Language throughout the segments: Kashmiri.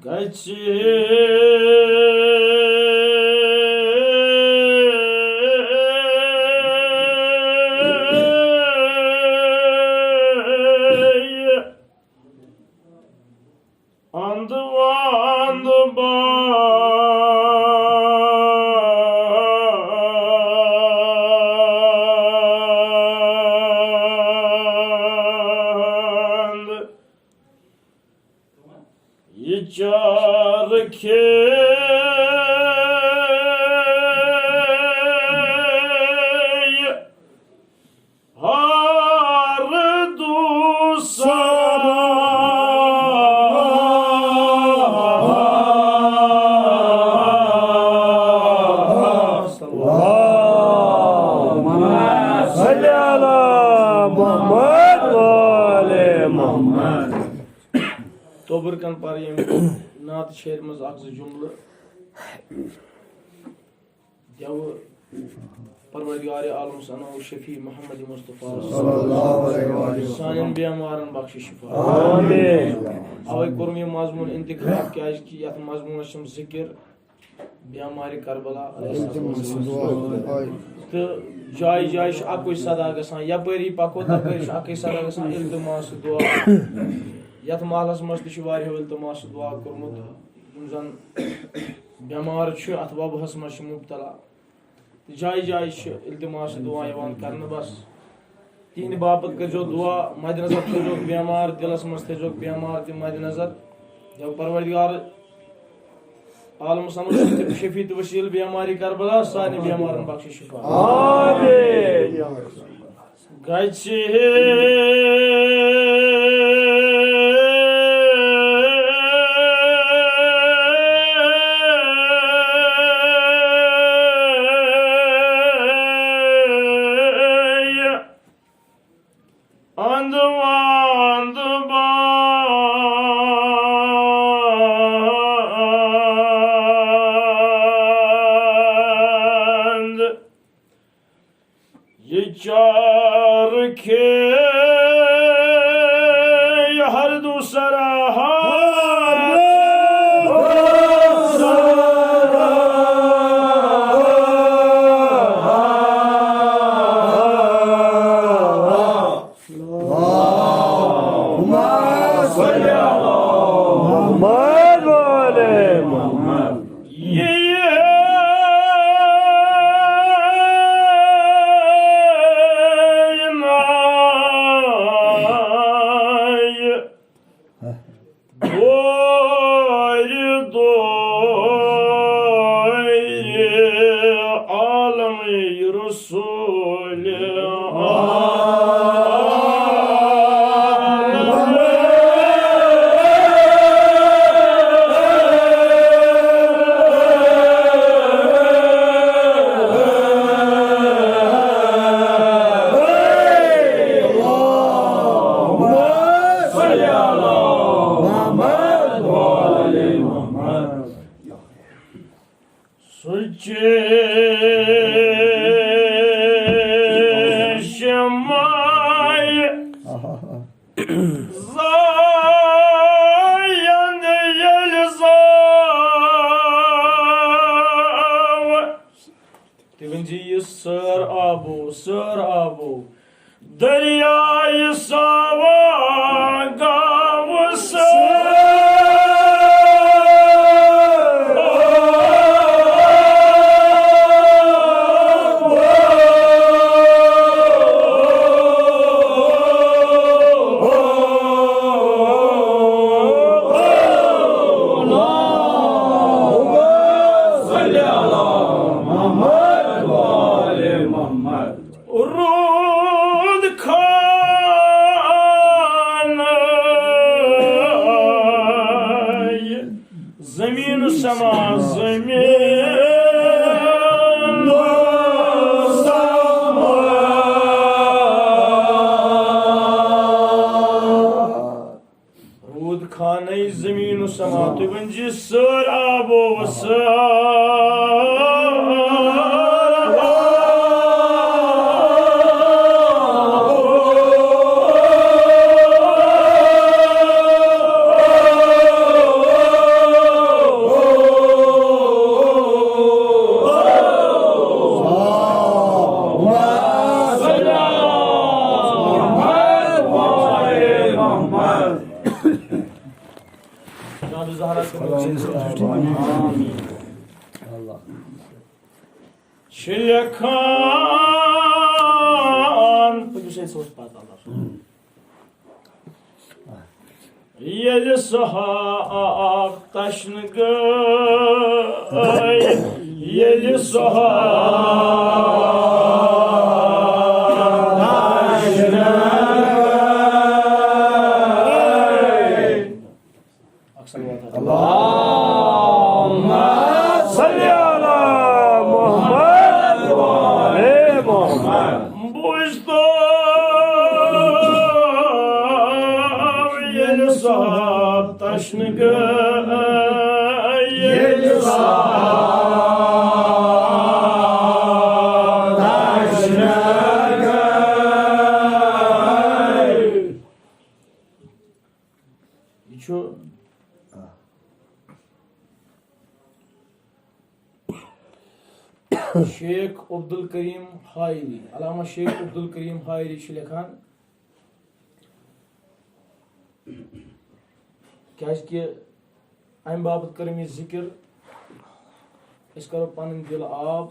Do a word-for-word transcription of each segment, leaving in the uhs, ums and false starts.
گژھِ اندٕ وند بند۔ یہِ چرکھے ہر دوسرا۔ اللهم صل على محمد وآل محمد۔ توبرکن پر ییٚمہِ نعت شعرِ منٛز اکھ زٕ جملہٕ۔ دیوٕ پروردگار عالم سنو شفیع محمد مصطفیٰ صلی اللہ علیہ وآلہ وسلم۔ سانٮ۪ن بیمارن بخش شفا۔ آمین۔ اوے کوٚرُم یہِ مضموٗن انتخاب، کیازِ کہِ یتھ مضموٗنس چھُم ذکر بیمارِ کربلا علیہ الصلوۃ والسلام۔ تہٕ جایہِ جایہِ چھُ اکُے صدا گژھان، یپٲری پکو تپٲری چھُ اکُے صدا گژھان، التماس دعا۔ یتھ محلس منٛز تہِ چھُ واریاہو التماس دعا کوٚرمُت، یِم زن بیمار چھِ، اتھ وبہس منٛز چھِ مبتلا۔ تہٕ جایہِ جایہِ چھِ التماس دعا یِوان کرنہٕ۔ بس تِہنٛدِ باپتھ کٔرۍزیو دعا، مدِ نظر تھٲیزیوکھ بیمار، دِلس منٛز تھٲیزیوکھ بیمار تہِ مدِ نظر۔ یا پروردگار عالم سمجھ شفیع تہٕ وسیل بیمارِ کربلا سانہِ بیمارن بخش شفا۔ آمین۔ گژھِ اند وند بند۔ یہِ چرکھے ہر دوسرا۔ اللهم صل على محمد وآل محمد۔ یہ ناے دورِ دورِ عالم رسول۔ اللهم صل على محمد وآل محمد۔ سُہ چشمہ زایند ییٚلہِ زاو۔ تُہۍ ؤنۍ زِ یہِ سٲر آبو، سٲر آبو۔ دریائے ساوا گاو سر۔ اللهم صل على محمد وآل محمد۔ روٗد خانَے زمین سما، زمین سما۔ روٗد خانَے زمین سما، تُہۍ ؤنۍ زِ سٲر آبو سٲر۔ زہرا کٔرِو۔ آمین۔ چھِ لیکھان۔ پٔکِو سا، یہِ اوس پَتہٕ اللہ۔ ییٚلہِ سۄ ہاکھ تشنہٕ گٔے، ییٚلہِ سۄ ہاکھ تشنہٕ گٔے۔ اللہم صل علی محمد و آل محمد۔ بوٗزتو ییٚلہِ سۄ تشنہٕ گٔے، ییٚلہِ سۄ تشنہٕ گٔے۔ یہِ چھُ شیخ عبدالکریم حائری، علامہ شیخ عبدالکریم حائری چھِ لیکھان، کیازِ کہِ امہِ باپتھ کٔرٕم یہِ ذِکِر، أسۍ کرو پنٕنۍ دِل آب۔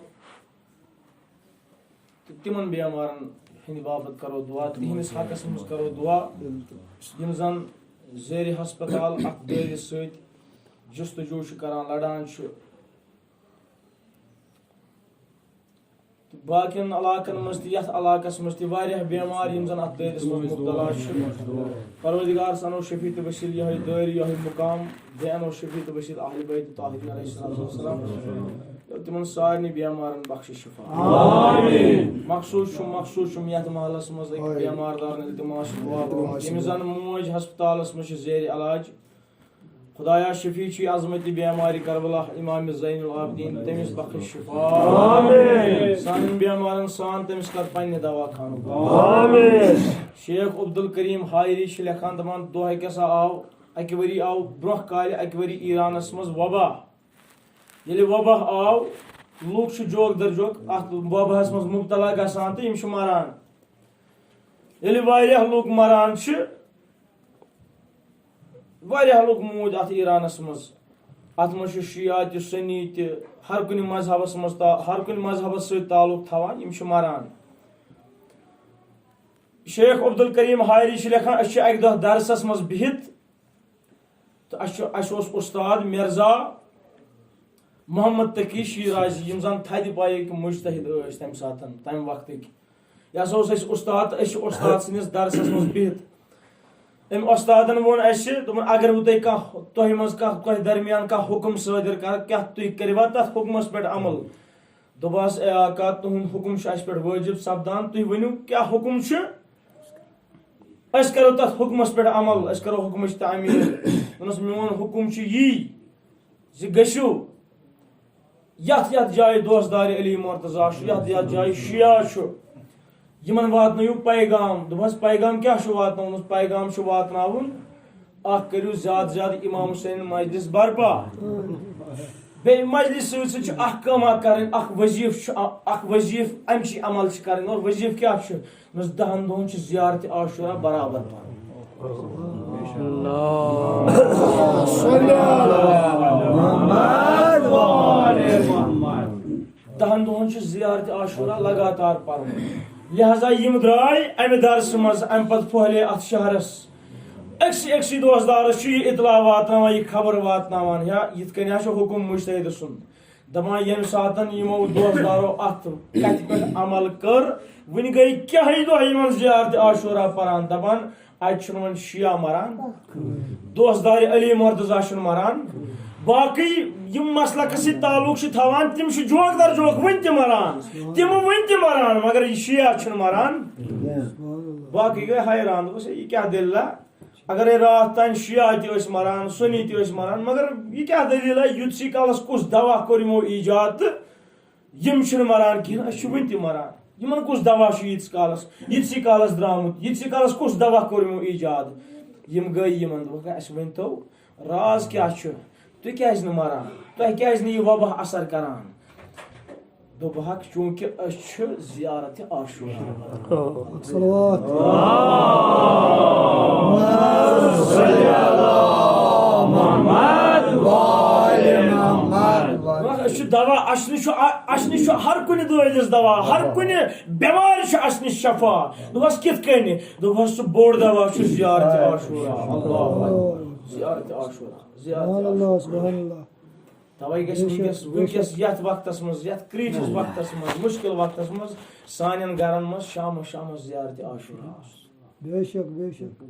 تہٕ تِمن بیمارن ہٕنٛدِ باپتھ کرو دُعا، تِہنٛدِس حقس منٛز کرو دُعا، یِم زن زیر ہسپتال اتھ دٲدِس سۭتۍ جستجو چھِ کران، لڑان چھِ۔ تہٕ باقین علاقن منٛز تہِ، یتھ علاقس منٛز تہِ واریاہ بیمار، یِم زن اتھ دٲدِس منٛز مبتلا چھِ، پروردگار سنو شفیع تہٕ وسیل یہے دٲدۍ، یہے مقام۔ بیٚیہِ اَنو شفیع تہٕ وسیل اہل بیت طاہرین علیہ الصلوۃ والسلام۔ تِمن سارنٕے بیمارن بخشِ شفا۔ آمین۔ مخصوص چھُم، مخصوص چھُم یتھ محلس منٛز أکۍ بیمار دارن التماس دعا، ییٚمِس زن موج ہسپتالس منٛز چھِ زیر علاج۔ خدایا، شفیع چھُے عظمت بیمارِ کربلا امام زین العابدین، تٔمِس بخش شفا۔ آمین۔ سانٮ۪ن بیمارن سان تٔمِس کر پننہِ دوا خانُک۔ آمین۔ شیخ عبدالکریم حائری چھِ لیکھان، دپان، دۄہ أکِس آو اَکہِ ؤری آو برٛونٛہہ کالہِ اَکہِ ؤری ایرانس منٛز وبا۔ ییٚلہِ وبا آو، لوٗکھ چھِ جوک در جوک اَتھ وباہس منٛز مبتلا گژھان تہٕ یِم چھِ مران۔ ییٚلہِ واریاہ لوٗکھ مران چھِ، واریاہ لوٗکھ موٗدۍ اَتھ ایرانس منٛز۔ اَتھ منٛز چھِ شیعہ تہِ، سنی تہِ، ہر کُنہِ مذہبس منٛز تا-، ہر کُنہِ مذہبس سۭتۍ تعلق تھاوان، یِم چھِ مران۔ شیخ عبدالکریم حائری چھِ لیکھان، أسۍ چھِ اَکہِ دۄہ درسس منٛز بِہِتھ، تہٕ اَسہِ چھُ، اَسہِ اوس اُستاد مرزا محمد تقی شیرازی، یِم زَن تھدِ پایٕکۍ مُجتہد ٲسۍ تَمہِ ساتہٕ، تَمہِ وقتٕکۍ۔ یہِ ہسا اوس اَسہِ اُستاد، تہٕ أسۍ چھِ اُستاد سٕنٛدِس درسَس منٛز بِہِتھ۔ أمۍ اُستادَن ووٚن اَسہِ، دوٚپُن، اگر وۄنۍ تۄہہِ کانٛہہ، تۄہہِ منٛز کانٛہہ، تۄہہِ درمیان کانٛہہ حُکُم صٲدِر کَرٕ، کیٛاہ تُہۍ کٔرِوا تَتھ حُکمَس پٮ۪ٹھ عمل؟ دوٚپہَس، اے آقا، تُہُنٛد حُکُم چھُ اَسہِ پٮ۪ٹھ وٲجِب سَپدان، تُہۍ ؤنِو، کیٛاہ حُکُم چھُ؟ أسۍ کرو تتھ حُکمس پٮ۪ٹھ عمل، أسۍ کرو حُکمٕچ تعمیٖل۔ دوٚپنس، میون حُکم چھُ یی زِ گٔژھِو یتھ یتھ جایہِ دوستدار علی مرتضی چھُ، یتھ یتھ جایہِ شیعہ چھُ، یِمن واتنٲیِو پیغام۔ دوٚپمس، پیغام کیٛاہ چھُ واتناوُن؟ پیغام چھُ واتناوُن، اکھ کٔرِو زیادٕ زیادٕ امام حسین مجلس برپا۔ بیٚیہِ مجلس سۭتۍ سۭتۍ چھُ اکھ کٲم اکھ کرٕنۍ، اکھ وظیفہٕ چھُ، اکھ وظیفہٕ امہِ چی عمل چھِ کرٕنۍ۔ اور وظیفہٕ کیٛاہ چھُ؟ دوٚپمَس، دَہَن دۄہَن چھِ زیارتِ عاشورا برابر پَرُن۔ دَہَن دۄہَن چھِ زیارتِ عاشورا لگاتار پَرُن۔ لہذا یِم درٛاے اَمہِ درسہٕ منٛز، اَمہِ پَتہٕ پھٔہلے اَتھ شہرَس۔ أکسٕے أکسٕے دوستدارَس چھُ یہِ اطلاع واتناوان، یہِ خبر واتناوان، یا یِتھ کٔنۍ ہا چھُ حُکُم مُجتہدٕ سُنٛد۔ دپان، ییٚمہِ ساتن یِمو دوستدارو اتھ کتھِ پٮ۪ٹھ عمل کٔر، وُنہِ گٔے کیاہے دۄہ یِمن زیارتِ عاشورا پران، دپان، اتہِ چھُنہٕ وۄنۍ شیعہ مران، دوستدارِ علی مرتضی چھُنہٕ مران، باقٕے یِم مسلکس سۭتۍ تعلق چھِ تھاوان، تِم چھِ جوک در جوک وُنہِ تہِ مران، تِم وُنہِ تہِ مران، مگر یہِ شیعہ چھُنہٕ مران۔ باقٕے گٔے حیران، دوٚپُس، ہے، یہِ کیاہ دٔلیٖلہ؟ اگرے راتھ تام شیعہ تہِ ٲسۍ مران، سنی تہِ ٲسۍ مران، مگر یہِ کیٛاہ دٔلیٖل ہے؟ یُتھسٕے کالس کُس دوا کوٚر یِمو ایجاد تہٕ یِم چھِنہٕ مران کِہیٖنۍ، أسۍ چھِ وُنہِ تہِ مران۔ یِمن کُس دوا چھُ ییٖتِس کالس، ییٖتسٕے کالس درٛامُت، ییٖتسٕے کالس کُس دوا کوٚر یِمو ایجاد؟ یِم گٔے یِمن، دوٚپُکھ، اَسہِ ؤنۍ تو، راز کیٛاہ چھُ؟ تُہۍ کیٛازِ نہٕ مران؟ تۄہہِ کیٛازِ نہٕ یہِ وبا اثر کران؟ دوٚپہَکھ، چوٗنٛکہِ أسۍ چھِ زیارتِ عاشورا۔ صلوات۔ اللہم صل علی محمد۔ اسہِ نِش چھُ، اسہِ نِش چھُ ہر کُنہِ دٲدِس دوا، ہر کُنہِ بٮ۪مارِ چھُ اسہِ نِش شفا۔ دوٚپہَس، کِتھ کٔنۍ؟ دوٚپہَس، سُہ بوٚڑ دوا چھُ زیارت عاشورا۔ اللہ اکبر۔ زیارت عاشورا، زیارت سبحان اللہ، عاشورا۔ سبحان اللہ۔ توے گژھِ بے شک، وٕنکیٚس، بے شک۔ وٕنکیٚس یتھ وقتس منٛز، یتھ کریٖٹھِس وقتس منٛز، مُشکِل وقتس منٛز سانٮ۪ن گرن منٛز شامس شامس زیارت عاشورا آسُن۔ بے شک، بے شک۔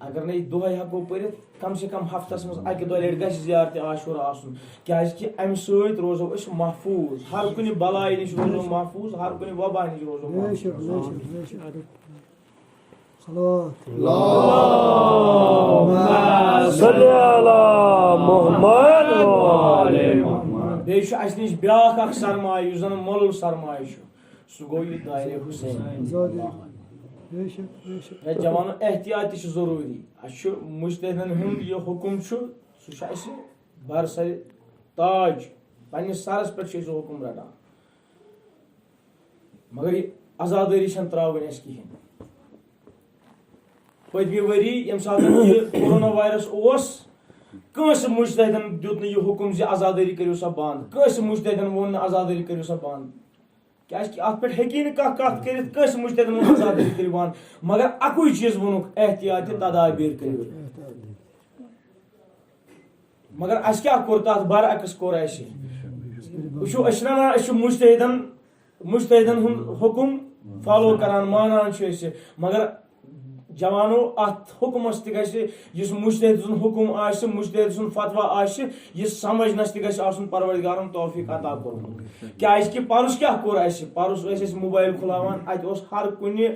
اگر نہٕ یہِ دۄہے ہٮ۪کو پٔرِتھ، کم سے کم ہفتس منٛز اکہِ دۄیہِ لٹہِ گژھِ زیارت عاشورا آسُن، کیازِ کہِ امہِ سۭتۍ روزو أسۍ محفوظ، ہر کُنہِ بلایہِ نِش روزو محفوظ، ہر کُنہِ وبا نِش روزو بے محفوظ۔ شک، بے شک، بے شک۔ صلوات۔ اللهم صل على محمد وعلى محمد۔ بیٚیہِ چھُ اَسہِ نِش بیٛاکھ اَکھ سرمایہِ، یُس زَن مۄلُل سرمایہِ چھُ، سُہ گوٚو یہِ دارِ حسین۔ بے شک، بے شک۔ ہے جوانو، احتیاط تہِ چھُ ضروٗری۔ اَسہِ چھُ مُجتہدن ہُنٛد یہِ حُکُم چھُ، سُہ چھُ اَسہِ بر سر تاج، پننِس سرس پٮ۪ٹھ چھُ أسۍ حُکُم رٹان۔ مگر یہِ عزادٲری چھَنہٕ ترٛاوٕنۍ اَسہِ کِہیٖنۍ۔ پٔتمہِ ؤری ییٚمہِ ساتہٕ یہِ کورونا وایرس اوس، کٲنٛسہِ مُجتہدن دیُت نہٕ یہِ حُکُم زِ عزادٲری کٔرِو سا بنٛد، کٲنٛسہِ مُجتہدن ووٚن نہٕ عزادٲری کٔرِو سا بنٛد، کیٛازِ کہِ اَتھ پٮ۪ٹھ ہیٚکی نہٕ کانٛہہ کَتھ کٔرِتھ، کٲنٛسہِ مُجتہدن ووٚن عزادٲری کٔرِو بنٛد، مگر اَکُے چیٖز ووٚنُکھ، احتیاطی تدابیر کٔرِو۔ مگر اَسہِ کیٛاہ کوٚر تَتھ برعکس کوٚر اَسہِ؟ وٕچھِو، أسۍ چھِنہ وَنان أسۍ چھِ مُجتہدن، مُجتہدن ہُنٛد حُکُم فالو کران، مانان چھِ أسۍ، مگر جوانو، اَتھ حُکمَس تہِ گژھِ، یُس مُجتہد سُنٛد حُکُم آسہِ، مُجتہد سُنٛد فتویٰ آسہِ، یہِ سمجھنَس تہِ گژھِ آسُن پروردگارَن توفیٖق عطا کوٚرمُت۔ کیٛازِ کہِ پَرُس کیٛاہ کوٚر اَسہِ؟ پَرُس ٲسۍ أسۍ موبایل کھُلاوان، اَتہِ اوس ہر کُنہِ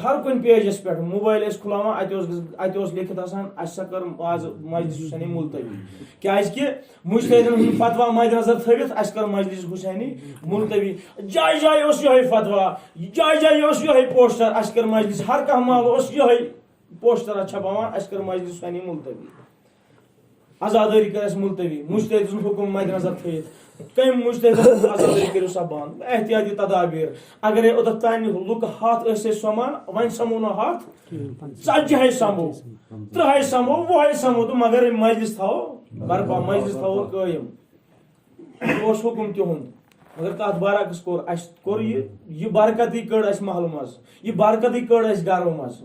ہر کُنہِ پیجس پٮ۪ٹھ موبایل ٲسۍ کھُلاوان، اَتہِ اوس، اَتہِ اوس لیکھِتھ آسان، اَسہِ سا کٔر آز مجلس حسینی ملتوی۔ کیٛازِ کہِ مُجتہدن ہُنٛد فتویٰ مدِ نظر تھٲوِتھ اَسہِ کٔر مجلس حسینی ملتوی۔ جایہِ جایہِ اوس یِہوٚے فتویٰ، جایہِ جایہِ اوس یِہوٚے پوسٹر، اَسہِ کٔر مجلس، ہر کانٛہہ محلہٕ اوس یِہوٚے پوسٹر اَتھ چھپاوان، اَسہِ کٔر مجلس حسینی ملتوی۔ عزادٲری کٔر اَسہِ ملتوی، مُجتہد سُنٛد حُکُم مدِ نظر تھٲوِتھ۔ کٔمۍ مُجتہدن ووٚن عزادٲری کٔرِو سا بنٛد؟ احتیاطی تدابیر۔ اگرے اوٚتتھ تام لُکھ ہَتھ ٲسۍ أسۍ سۄمان، وۄنۍ سَمو نہٕ ہَتھ، ژتجی ہے سَمو، ترٕٛہ ہے سَمو، وُہ ہے سَمو، تہٕ مگر یہِ مجلس تھاوو برپا، مجلس تھاوو قٲیِم۔ یہِ اوس حُکُم تِہُنٛد۔ مگر تَتھ برعکس کوٚر اَسہِ، کوٚر یہِ، یہِ برکتٕے کٔڑ اَسہِ محلہٕ منٛز، یہِ برکتٕے کٔڑ اَسہِ گرو منٛز۔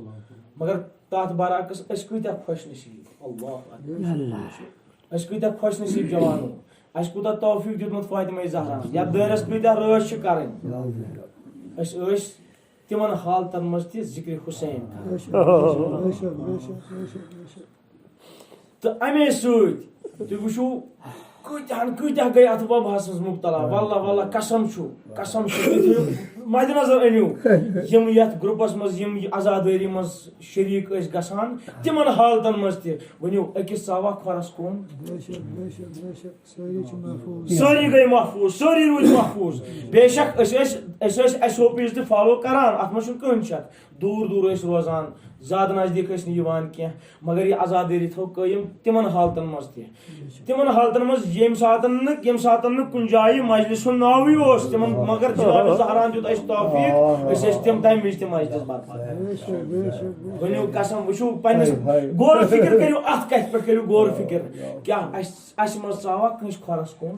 مگر تَتھ برعکس أسۍ کۭتیٛاہ خۄش نصیٖب۔ اللہ اکبر۔ اللہ۔ أسۍ کۭتیٛاہ خۄش نصیٖب جوانو۔ اَسہِ کوٗتاہ توفیٖق دیُتمُت فاطمہ زہرا۔ یَتھ دٲیرَس کۭتیٛاہ رٲچھ چھِ کَرٕنۍ۔ أسۍ ٲسۍ تِمَن حالتَن منٛز تہِ ذِکرِ حُسین کَران۔ بے شک، بے شک، بے شک، بے شک، بے شک۔ تہٕ اَمے سۭتۍ تُہۍ وٕچھِو، کۭتیٛاہَن، کۭتیٛاہ گٔے اَتھ وباہَس منٛز مُبتلا۔ واللہ، واللہ، قسم چھُ، قسم چھُ، تُہۍ تھٲیِو مَدِ نظر أنِو، یِم یَتھ گرُپَس منٛز، یِم یہِ عزادٲری منٛز شریٖک ٲسۍ گژھان، تِمَن حالتَن منٛز تہِ ؤنِو، أکِس ژاوا کھۄرَس کُن۔ بے شک، بے شک، بے شک۔ سٲری چھِ محفوٗظ۔ سٲری گٔے محفوٗظ، سٲری روٗدۍ محفوٗظ۔ بے شک، أسۍ ٲسۍ، أسۍ ٲسۍ ایس او پیز تہِ فالو کران، اَتھ منٛز چھُنہٕ کٕہٕنۍ شک۔ دوٗر دوٗر ٲسۍ روزان، زیادٕ نزدیٖک ٲسۍ نہٕ یِوان کینٛہہ، مگر یہِ عزادٲری تھٲو قٲیِم تِمن حالتن منٛز تہِ۔ تِمن حالتن منٛز ییٚمہِ ساتن نہٕ، ییٚمہِ ساتن نہٕ کُنہِ جایہِ مجلس ہُنٛد ناوٕے اوس، تِمن، مگر جناب زہران دیُت اَسہِ توفیٖق، أسۍ ٲسۍ تِم تَمہِ وِزِ تہِ مجلس برپا۔ بے شک، بے شک، بے شک۔ ؤنِو قسم، وٕچھِو پننِس، ہاے، ہاے۔ غور و فکر کٔرِو، اَتھ کَتھِ پٮ۪ٹھ کٔرِو غور و فکر۔ کیٛاہ اَسہِ، اَسہِ منٛز ژاوا کٲنٛسہِ کھۄرَس کُن؟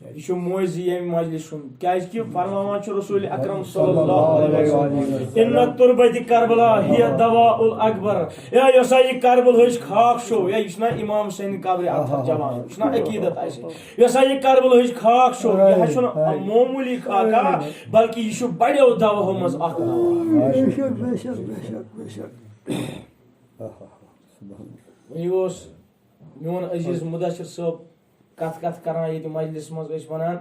یہِ چھُ موزی ییٚمہِ مجلہِ سُنٛد، کیٛازِ کہِ فرماوان چھُ رسول اکرم صلی اللہ علیہ وسلم، "ان تربت کربلا ہی دوا الاکبر"۔ یا یۄس سا یہِ کربلہٕچ خاک چھو، یا یہِ چھُنہ امام حسین قبرِ اطہر جوان، یہِ چھُنہ عقیدت اَسہِ۔ یۄس سا یہِ کربلہٕچ خاک چھو، یہِ حظ چھُنہٕ معموٗلی خاکہ، بلکہ یہِ چھُ بڑیو دواہو منٛز اکھ دوا۔ بے شک، بے شک، بے شک، بے شک۔ وۄنۍ اوس میون عزیز مدثر صٲب کتھ کتھ کران ییٚتہِ مجلس منٛز، ٲسۍ ونان،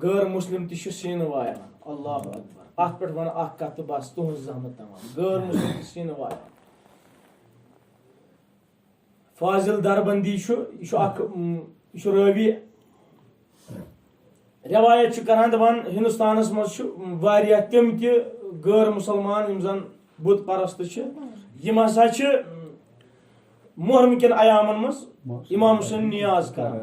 غٲر مسلم تہِ چھُ سینہٕ وایان۔ اللہ اکبر۔ اتھ پٮ۪ٹھ ونہٕ اکھ کتھ تہٕ بس، تُہنٛز زحمت تمام۔ غٲر مسلم تہِ سینہٕ وایان۔ فاضل دربندی چھُ، یہِ چھُ اکھ، م، یہِ چھُ رٲوی۔ رٮ۪وایت چھِ کران، دَپان، ہندوستانس منٛز چھِ واریاہ تِم تہِ غٲر مُسلمان یِم زن بُت پرست چھِ، یِم ہسا چھِ محرم کٮ۪ن ایامن منٛز امام حسین نیاز کران،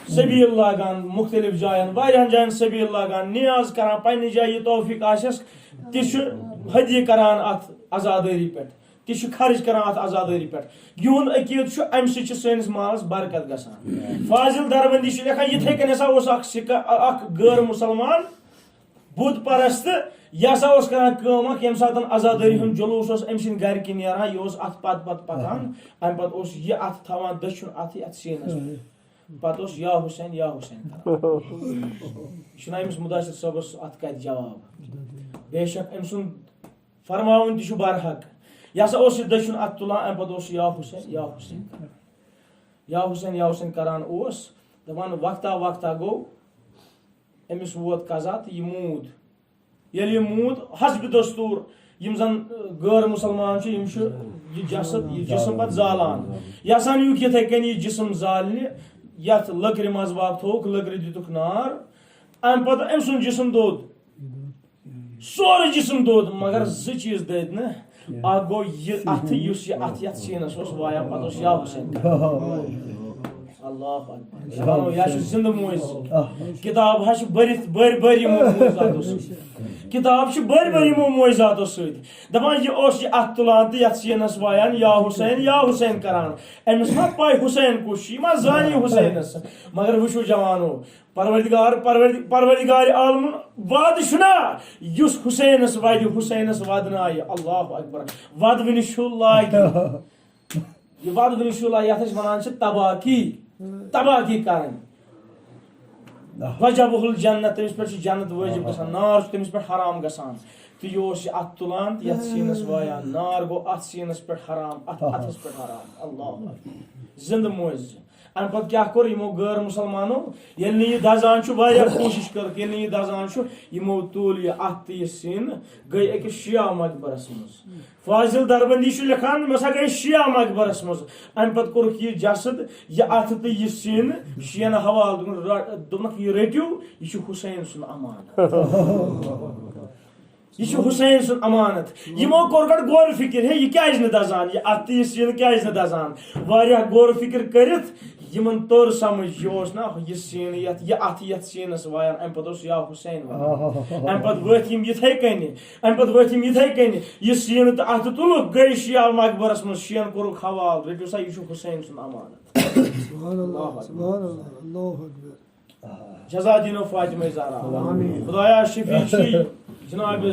سبیل لاگان، مُختٔلِف جاین، واریاہن جاین سبیل لاگان، نیاز کران، پننہِ جایہِ یہِ توفیٖق آسٮ۪س تہِ چھُ ہدیہِ کران اتھ عزادٲری پٮ۪ٹھ۔ تہِ چھُ خرٕچ کران اتھ عزادٲری پٮ۪ٹھ۔ یِہُنٛد عقیٖدٕ چھُ، امہِ سۭتۍ چھِ سٲنِس مالس برکت گژھان۔ فاضل دربندی چھُ لیکھان، یِتھے کٔنۍ ہسا اوس اکھ سکہ، اکھ غٲر مسلمان بُت پرست، یہِ ہسا اوس کران کٲم اکھ، ییٚمہِ ساتہٕ عزادٲری ہُنٛد جلوٗس اوس أمۍ سٕنٛدِ گرِ کِنۍ نیران، یہِ اوس اتھ پتہٕ پتہٕ پکان، امہِ پتہٕ اوس یہِ اتھٕ تھاوان دٔچھُن اتھٕ یتھ سیٖنس پٮ۪ٹھ۔ پتہٕ اوس یا حسین، یا حسین کران۔ یہِ چھُنہ أمِس مدثر صٲبس اتھ کتہِ جواب؟ بے شک أمۍ سُنٛد فرماوُن تہِ چھُ برحق۔ یہِ ہسا اوس یہِ دٔچھُن اتھٕ تُلان، امہِ پتہٕ اوس یا حسین، یا حسین کران۔ یا حسین، یا حسین کران اوس، دپان وقتہ وقتہ گوٚو، أمِس ووت قضا تہٕ یہِ موٗد۔ ییٚلہِ یہِ موٗد، حسب دستور، یِم زن، ٲ، غٲر مسلمان چھِ، یِم چھِ یہِ جسد، یہِ جسم پتہٕ زالان۔ یہِ ہسا نیوٗکھ یِتھے کٔنۍ یہِ جسم زالنہِ، یتھ لٔکرِ منٛز باگ تھووُکھ، لٔکرِ دِتُکھ نار، امہِ پتہٕ أمۍ سُنٛد جسم دوٚد۔ سورُے جسم دوٚد، مگر زٕ چیٖز دٔدۍ نہٕ۔ اکھ گوٚو یہِ اتھٕ، یُس یہِ اتھٕ یتھ سیٖنس اوس وایان، پتہٕ اوس یا حسین کران۔ اللہ اکبر۔ أسۍ ونو، یا چھُ زندٕ معجزٕ۔ کتاب حظ چھِ بٔرِتھ، بٔرۍ بٔرۍ یِمو معجزاتو سۭتۍ۔ کتاب چھِ بٔرۍ بٔرۍ یِمو معجزاتو سۭتۍ۔ دپان، یہِ اوس یہِ اتھٕ تُلان تہٕ یتھ سیٖنس وایان، یا حسین، یا حسین کران۔ أمِس ما پاے حسین کُس چھُ؟ یہِ ما زانی حسینس؟ مگر وٕچھِو جوانو، پروردگار، پرورد-، پروردگار عالمُن وعدٕ چھُنا، یُس حسینس ودِ، حسینس ودنایہِ۔ اللہ اکبر۔ ودوٕنہِ چھُ لاگہِ۔ یہِ ودوٕنہِ چھُ لاگہِ، یتھ أسۍ ونان چھِ تباکی۔ تباکی کرٕنۍ۔ وجبہ الجنت، تٔمِس پٮ۪ٹھ چھِ جنت وٲجِب گژھان، نار چھُ تٔمِس پٮ۪ٹھ حرام گژھان۔ تہٕ یہِ اوس یہِ اتھٕ تُلان تہٕ یتھ سیٖنس وایان۔ نار گوٚو اتھ سیٖنس پٮ۪ٹھ حرام، اتھ اتھس پٮ۪ٹھ حرام۔ اللہ اکبر۔ زندٕ معجزٕ۔ امہِ پتہٕ کیٛاہ کوٚر یِمو غٲر مسلمانو؟ ییٚلہِ نہٕ یہِ دزان چھُ، واریاہ کوٗشِش کٔرٕکھ، ییٚلہِ نہٕ یہِ دزان چھُ، یِمو تُل یہِ اتھٕ تہٕ یہِ سیٖنہٕ، گٔے أکِس شیعہ مقبرس منٛز۔ فاضل دربندی چھُ لیکھان، یِم ہسا گٔے شیعہ مقبرس منٛز۔ امہِ پتہٕ کوٚرُکھ یہِ جسد، یہِ اتھٕ تہٕ یہِ سیٖنہٕ شیعن حوالہٕ، دوٚپُن، "رٹ-، دوٚپنکھ، یہِ رٔٹِو، یہِ چھُ حسین سُنٛد امانت۔" یہِ چھُ حسین سُنٛد امانت۔ یِمو کوٚر گۄڈٕ غور و فکر، ہے، یہِ کیازِ نہٕ دزان؟ یہِ اتھٕ تہٕ یہِ سیٖنہٕ کیازِ نہٕ دزان؟ واریاہ غور و فکر کٔرِتھ یِمن توٚر سمجھ، یہِ اوس نہ یہِ سیٖنہٕ یتھ، یہِ اتھٕ یتھ سیٖنس وایان، امہِ پتہٕ اوس یا حسین وایان۔ امہِ پتہٕ ؤتھۍ یِم یِتھے کٔنہِ، امہِ پتہٕ ؤتھۍ یِم یِتھے کٔنہِ، یہِ سیٖنہٕ تہٕ اتھٕ تُلُکھ، گٔے شیعہ مقبرس منٛز، شیعن کوٚرُکھ حوالہٕ، رٔٹِو سا، یہِ چھُ حسین سُنٛد امانت۔ سبحان اللہ، اللہ اکبر۔ سبحان اللہ، اللہ اکبر۔ جزا دینو فاطمہ زہرا۔ آمین۔ خدایا، شفیع چھی جناب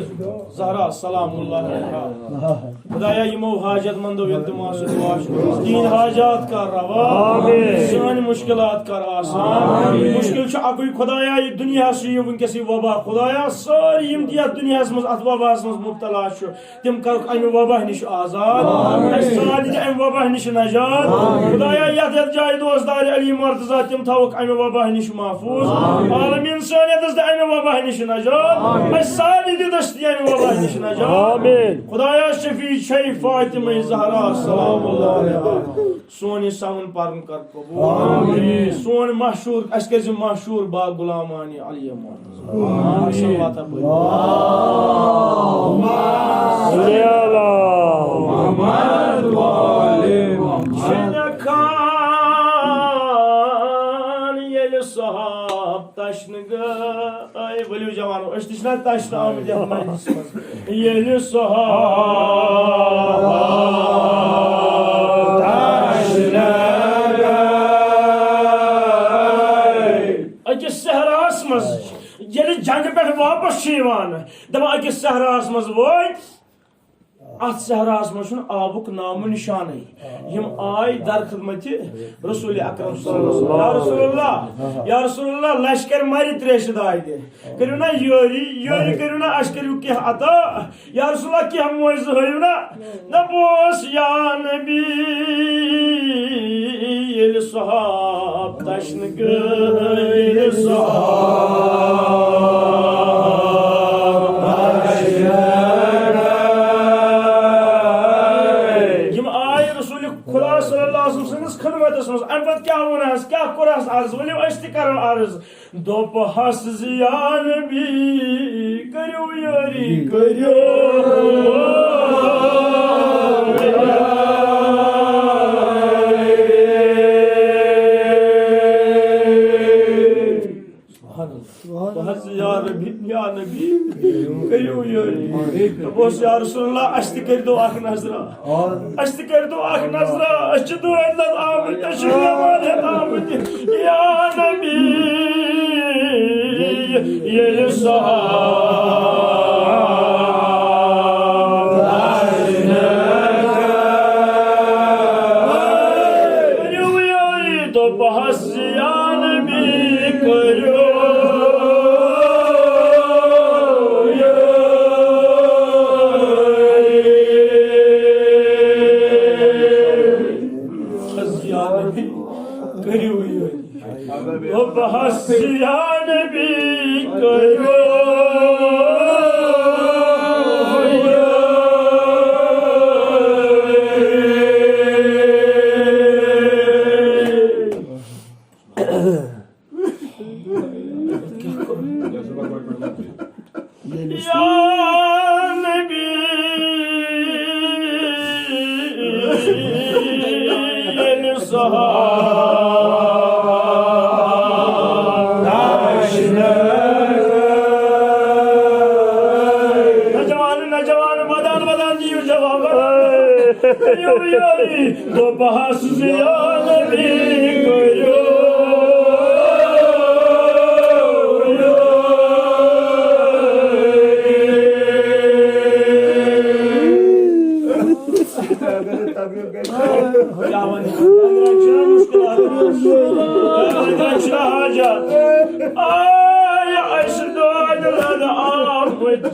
زہرا سلام اللہ علیہا۔ خدایا، یِمو حاجت مندو التماس دعا چھُ، تِہِنٛدۍ حاجات کر روا۔ آمین۔ سٲنۍ مشکلات کر آسان۔ آمین۔ مشکل چھُ اکُے، خدایا، یہِ دُنیا چھُ، یہِ وٕنکیٚس یہِ وبا۔ خدایا، سٲری یِم تہِ یتھ دُنیاہس منٛز، اتھ وباہس منٛز مبتلا چھُ، تِم کرُکھ امہِ وبا نِش آزاد۔ آمین۔ اسہِ سارنٕے دِ امہِ وبا نِش نجات۔ آمین۔ خدایا، یتھ یتھ جایہِ دوستار علی مرتضی، تِم تھاوکھ امہِ وبا نِش محفوظ۔ آمین۔ عالم انسانیتس دِ امہِ وبا نِش نجات۔ آمین۔ اسہِ سارنٕے دِ دستی امہِ وبا نِش نجات۔ آمین۔ خدایا، شفیع چھے فاطمہ زہرا سلام اللہ علیہا۔ سون یہِ ساوُن پرُن کر قبول۔ آمین۔ سون مشہوٗر، اَسہِ کٔرۍ زِ مشہوٗر با غلامانِ علی محمد۔ آمین۔ صلوات پٔرِو۔ صلی علی محمد و آل محمد۔ چھِنہٕ خان ییٚلہِ صحاب تشنہٕ گٔے۔ ؤلِو جوانو، أسۍ تہِ چھِنہ تشنہٕ آمٕتۍ یَتھ مجلسہِ منٛز۔ ییٚلہِ صحابہ تشنہٕ گٔے۔ أکِس صحراہَس منٛز ییٚلہِ جنگہٕ پٮ۪ٹھ واپس چھِ یِوان، دَپان أکِس صحراہَس منٛز وٲتۍ، اَتھ صحراہَس منٛز چھُنہٕ آبُک نام و نشانٕے۔ یِم آے در خدمتِ رسول اکرم صلی اللہ علیہ وسلم۔ یا رسول اللہ، یا رسول اللہ، لشکر مَرِ تریشہِ دادِ۔ کٔرِو نا یٲری، یٲری کٔرِو نا، اَسہِ کٔرِو کینٛہہ عطا۔ یا رسول اللہ، کینٛہہ معجزٕ ہٲیِو نا۔ دَپوس یا نبی، ییٚلہِ صحاب تشنہٕ گٔے، ییٚلہِ صحاب تشنہٕ گٔے۔ یِم آے رسول خدا صلی اللہ علیہ وسلم سٕنٛدِس خدمتس منٛز۔ اَمہِ پتہٕ کیٛاہ ووٚن حظ؟ کیٛاہ کوٚر حظ عرض؟ ؤلِو أسۍ تہِ کرو عرض۔ دوٚپہَس زِ یا نبی، کٔرِو یٲری، کٔرِو۔ دوٚپہَس زِ یا ربی، یا نبی، کٔرِو یٲری۔ دوٚپُس، یا رسول اللہ، اَسہِ تہِ کٔرۍتو اکھ نظرا۔ اَسہِ تہِ کٔرۍتو اکھ نظرا۔ أسۍ چھِ دٲدۍ لد آمٕتۍ، أسۍ چھِ بٮ۪مار ہٮ۪تھ آمٕتۍ۔ یا نبی، ییٚلہِ صحابہ کٔرِو یٲری، دوٚپہَس، یا نبی، کٔرِو یٲری۔ کٔرِو یٲری۔ دوٚپہَس، یا نبی، کٔرِو یٲری۔ یا نبی، ییٚلہِ صحابہ نوجوان، نوجوان، ودان، ودان، دِیِو جواب، ودان۔ U, U, U. دوٚپہَس، یا نبی، کٔرِو۔ آے، اَسہِ دۄد لد آمٕتۍ۔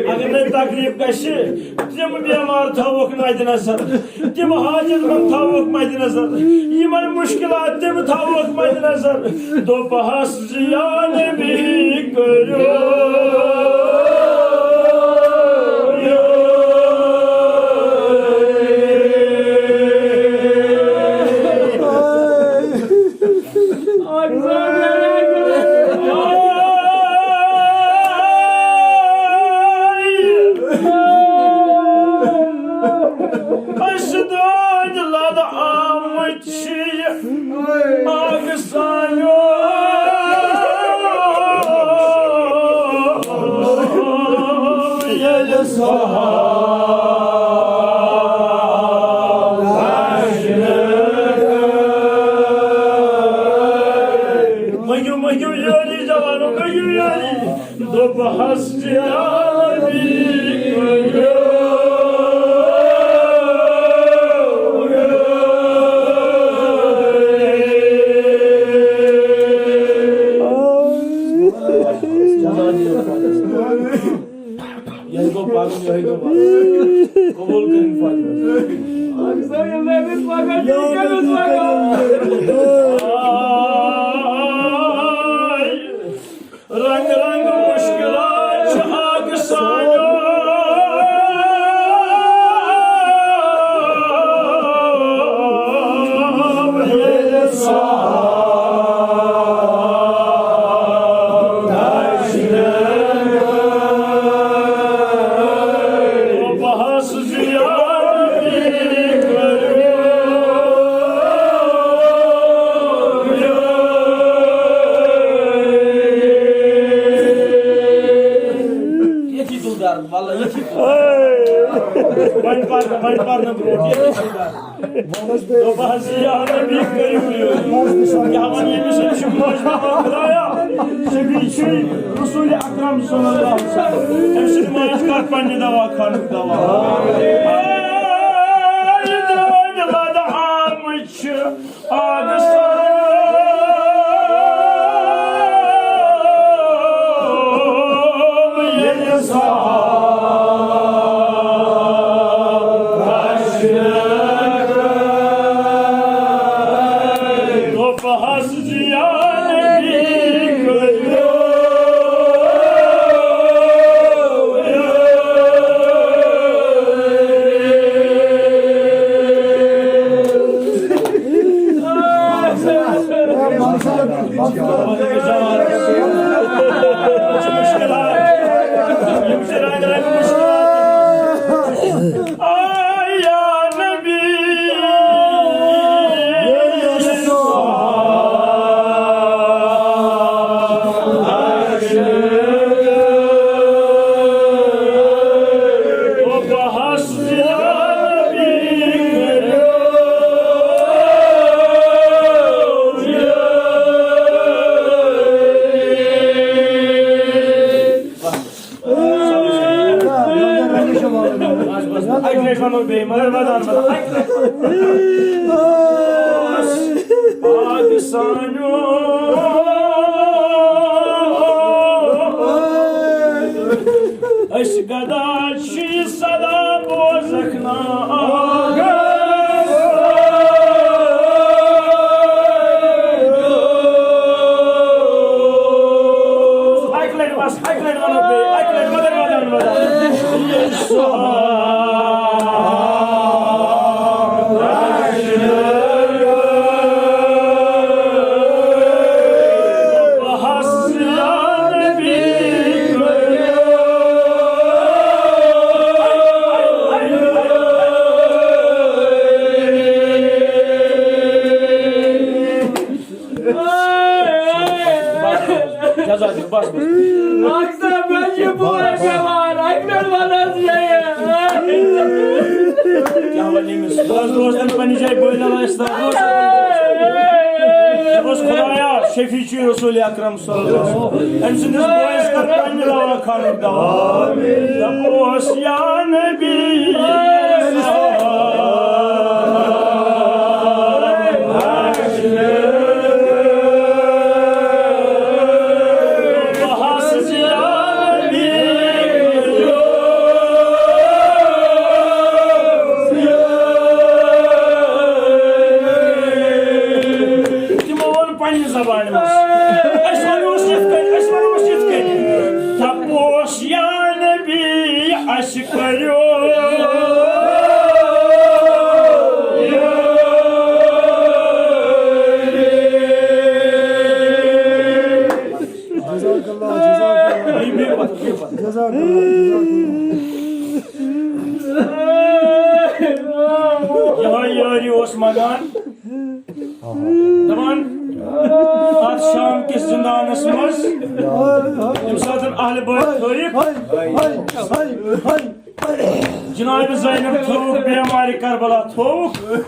اگر نہٕ تکلیف گژھِ، تِم بیمار تھاووکھ نظر۔ تِم حاجت مند تھاووکھ مدِ نظر، یِمن مشکلات تِم تھاووکھ مدِ نظر۔ دوٚپہَس، یا نبی، کٔرِو۔ أسۍ دٲدۍ لد آمٕتۍ چھِ آگہٕ سانیو ییٚلہِ صحابہ مٔنٛگِو، مٔنٛگِو یٲری جوانو، مٔنٛگِو یٲری۔ دوٚپہَس، یا نبی، کٔرِو۔ یہِ گوٚو پَرُن، یِہوٚے گوٚو پَرُن۔ قبوٗل کٔرِنۍ فاطمہ۔ رنگ رنگ مشکلات چھِ آگہٕ سانیو ییٚلہِ صحابہ دشنگ۔ بہس زیارتی کٔرِو۔ ییٚتھی تُل درد، واللہ ییٚتھی تُل۔ وۄنۍ پَر، وۄنۍ پَرنہٕ برونٛٹھ ییٚتھی تُل درد۔ دوٚپہَس، یا نبی، کٔرِو یہِ۔ کیٛاہ وَنہٕ ییٚمِس، أمِس چھُ ماجہِ دوا خۄدایا۔ شفیع چھُے رسول اکرم صلی اللہ علیہ وسلم۔ أمِس چھُ ماجہِ کَتھ پننہِ دوا خانُک دوا۔ اے، یہِ دٲدۍ لَدٕ آمٕتۍ چھِ آگہٕ سان۔ ییٚلہِ صحابہ دوٚپہَس، زیارتی کٔرِو۔ وَنو بیٚیہِ، مگر ودان، ودان۔ اَکہِ لَٹہِ۔ پاک سانیو۔ أسۍ گدا چھِ صدا بوزکھ نا۔ اَکہِ لَٹہِ بس، اَکہِ لَٹہِ وَنو بیٚیہِ، اَکہِ لَٹہِ مگر ودان، ودان۔ جزاک اللہ، بس، بس۔ اکھ صاحب، مےٚ چھِ بوے پٮ۪وان، اَکہِ لَٹہِ وَن حظ مےٚ یہِ۔ کیٛاہ وَنہِ أمِس؟ بہٕ حظ روزٕ نہٕ پنٛنہِ جایہِ، بٲے لَڑٲے ٲسۍ تَتھ منٛز۔ دوٚپُس، خۄدایا، شفیع چھُے رسول اکرم صلی اللہ علیہ وسلم۔ أمۍ سٕنٛدِس بٲیِس کر پنٛنہِ دوا خانُک دوا۔ دَپُس، یا نبی۔ تِمو ووٚن پننہِ زبانہِ منٛز۔ أسۍ ونوس یِتھ کٔنۍ، أسۍ ونوس یِتھ کٔنۍ۔ تپوس یا نبی، اَسہِ کٔرِو۔ جزاک اللہ، جزاک اللہ۔ جزاک اللہ، جزاک اللہ۔ یِہوٚے یٲری اوس منگان۔ دپان، اتھ شام کِس زندانس منٛز، ییٚمہِ ساتہٕ اہل بیت تھٲیِکھ، جناب زینب تھٲوٕکھ، بیمارِ کربلا تھٲوٕکھ،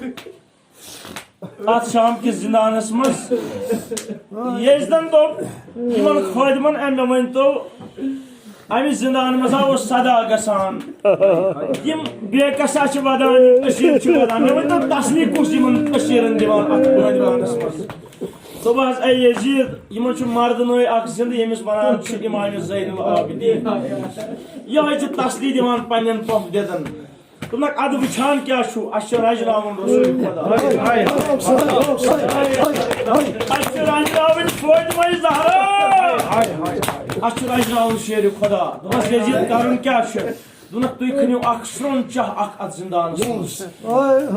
اتھ شام کِس زندانس منٛز یزدن دوٚپ یِمن خٲدمن، "أمۍ مےٚ ؤنۍ تو، امہِ زندان منٛز ہا اوس صدا گژھان، یِم بے کسا چھِ ودان، یِم اسیر چھِ ودان، مےٚ ؤنۍ تو تسلی کُس یِمن اسیرن دِوان اتھ زندانس منٛز؟" دوٚپ حظ، "اے یزید، یِمن چھُ مردٕ نوے اکھ زندٕ، ییٚمِس ونان چھِ امام زین العابدین، یِہوٚے چھِ تسلی دِوان پننٮ۪ن پۄپھ دٮ۪دن۔" دوٚپنکھ، "ادٕ وٕچھان کیٛاہ چھُو؟ اَسہِ چھُ رجراوُن رسول خدا۔ اَسہِ چھُ رجراوٕنۍ فاطمہ زہرا۔ اَسہِ چھُ رجراوُن شیرِ خدا۔" دوٚپمَس، "یزید، کَرُن کیٛاہ چھُ؟" دوٚپنکھ، "تُہۍ کھٔنِو اَکھ سرٛوٚن چاہ اَکھ اَتھ زِندانَس منٛز۔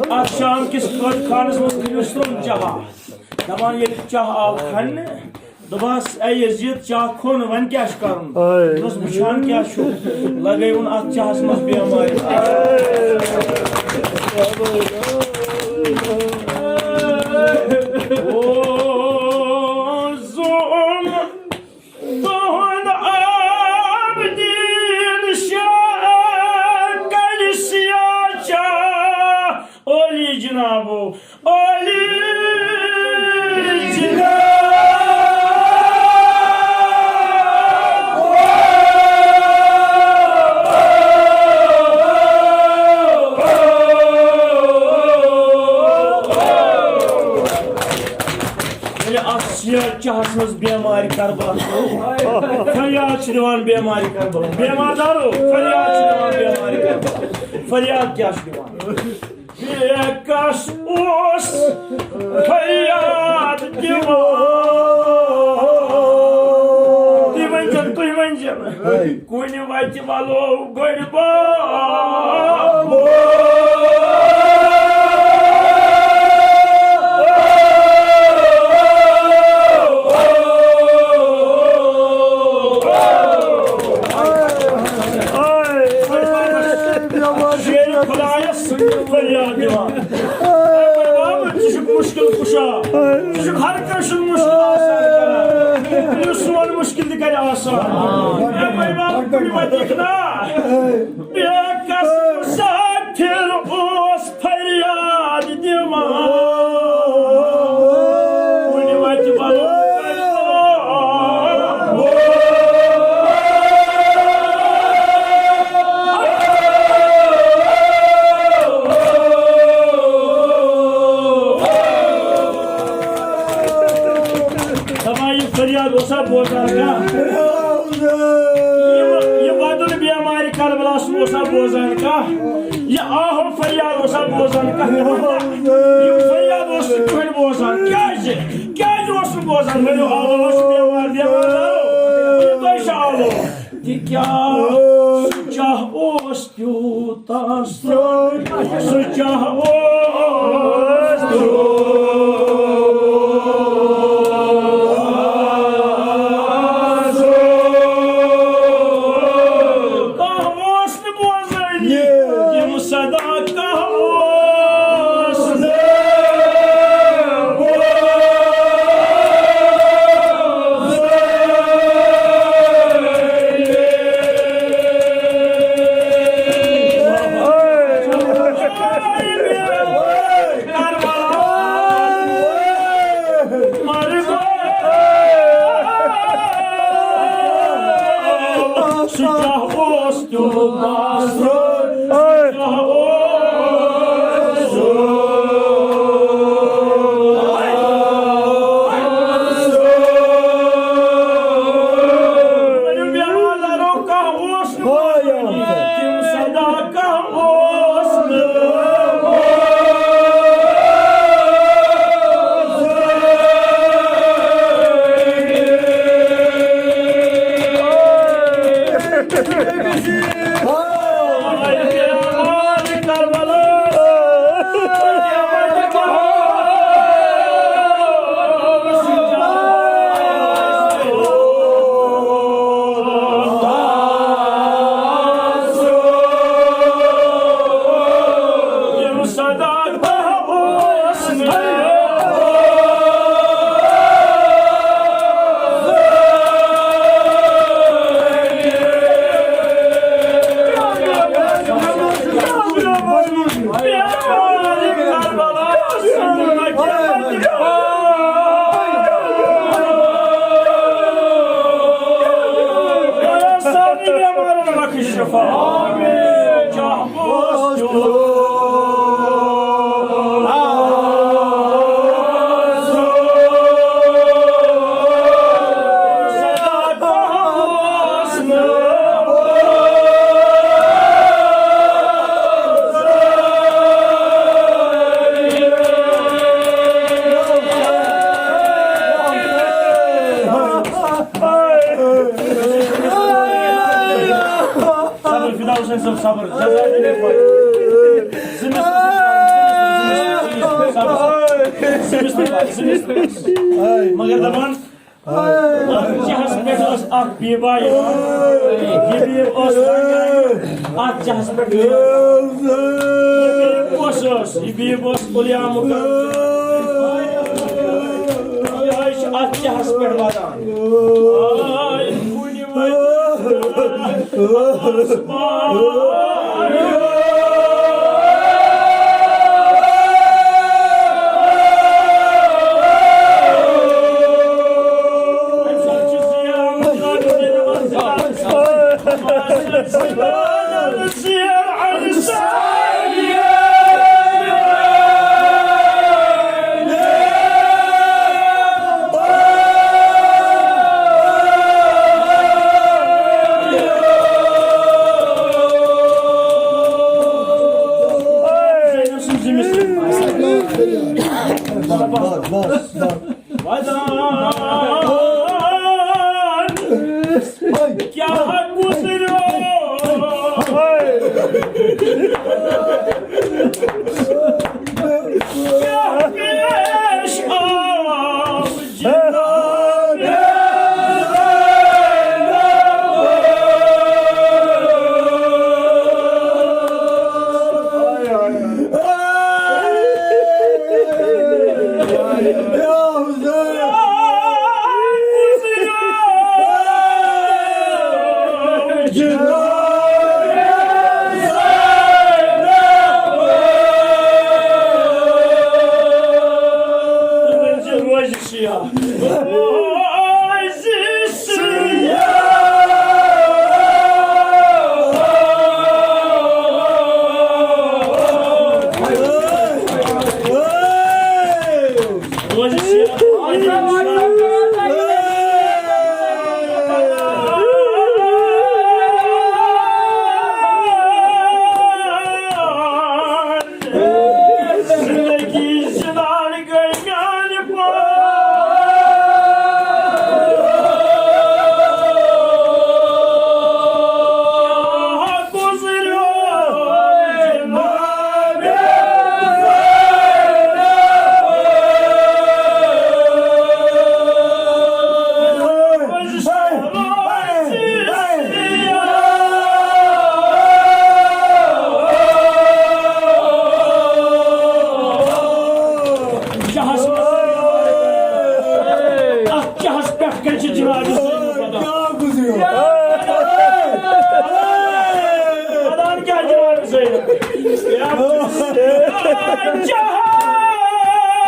اَتھ شام کِس قٲد خانَس منٛز کھٔنِو سرٛوٚن چاہ اَکھ۔" دَپان، ییٚلہِ چاہ آو کھننہٕ، دوٚپہَس، "اے یزید، چاہ کھوٚن، وۄنۍ کیٛاہ چھُ کَرُن؟" اے۔ دوٚپمَس، "وٕچھان کیٛاہ چھُ؟ لَگٲیوُن اَتھ چاہَس منٛز بیمارِ۔" او زوم تُہُنٛد عابدیٖن شاہ کَرِ سیاہ چاہ۔ اولی جنابو، اولی جناب۔ ییٚلہِ اَتھ شیر چاہَس منٛز بیمارِ کربلا، فریاد چھِ دِوان بیمارِ کربلا۔ بیمار دارو، فریاد چھِ دِوان بیمارِ کربلا۔ فریاد کیٛاہ چھِ دِوان؟ بے کس اوس فریاد دِوان۔ تُہۍ ؤنۍزٮ۪ن، تُہۍ ؤنۍزٮ۪ن۔ کُنہِ وَتہِ وَلو گۄڈٕ بابو۔ شیرِ خدایس فریاد دِوان۔ اے بابا، ژٕ چھُکھ مُشکِل کُشا، ژٕ چھُکھ ہر کٲنٛسہِ ہُنٛد مُشکِل آسان کران۔ یُس سون مُشکِل تہِ کرِ آسان۔ اے بابا، کُنہِ وَتہِ یِکھ نا۔ بے کس مسافر اوس فریاد دِوان۔ کُنہِ وَتہِ بَلو۔ اوسا بوزان کانٛہہ؟ یہِ، یہِ ودُن بیمارِ کربلاہس اوسا بوزان کانٛہہ؟ یہِ آہو فریاد اوسا بوزان کانٛہہ؟ یہِ فریاد اوس نہٕ کٕہٕنۍ بوزان۔ کیٛازِ؟ کیٛازِ اوس نہٕ بوزان؟ ؤنِو، آلو اوس بیمار، بیمار آلو۔ یہِ تۄہہِ چھُ آلو۔ تِکیٛازِ سُہ چاہ اوس تیوٗتاہ سرٛوٚن، سُہ چاہ اوس تیوٗتاہ سرٛوٚن۔ کانٛہہ اوس نہٕ بوزٲنی، تِم صدا کانٛہہ اوس نہٕ بوزٲنی۔ صبر، فدا حسین صٲب، صبر۔ جزاک اللہ خیر۔ زٕ مِس، زٕ مِس، زٕ مِس، صبر، صبر۔ زٕ مِس، زٕ مِس۔ مگر دَپان، اَتھ جَہَس پٮ۪ٹھ ٲس اَکھ بیٖبا یِوان۔ یہِ بیٖب ٲس اَتھ جَہَس پٮ۪ٹھ یِوان۔ یہِ بیٖب کۄس ٲس؟ یہِ بیٖب ٲس اولیاء مُکرم۔ یِہوٚے چھِ اَتھ جَہَس پٮ۪ٹھ وَدان۔ آے کُنہِ وَتہِ۔ جہاز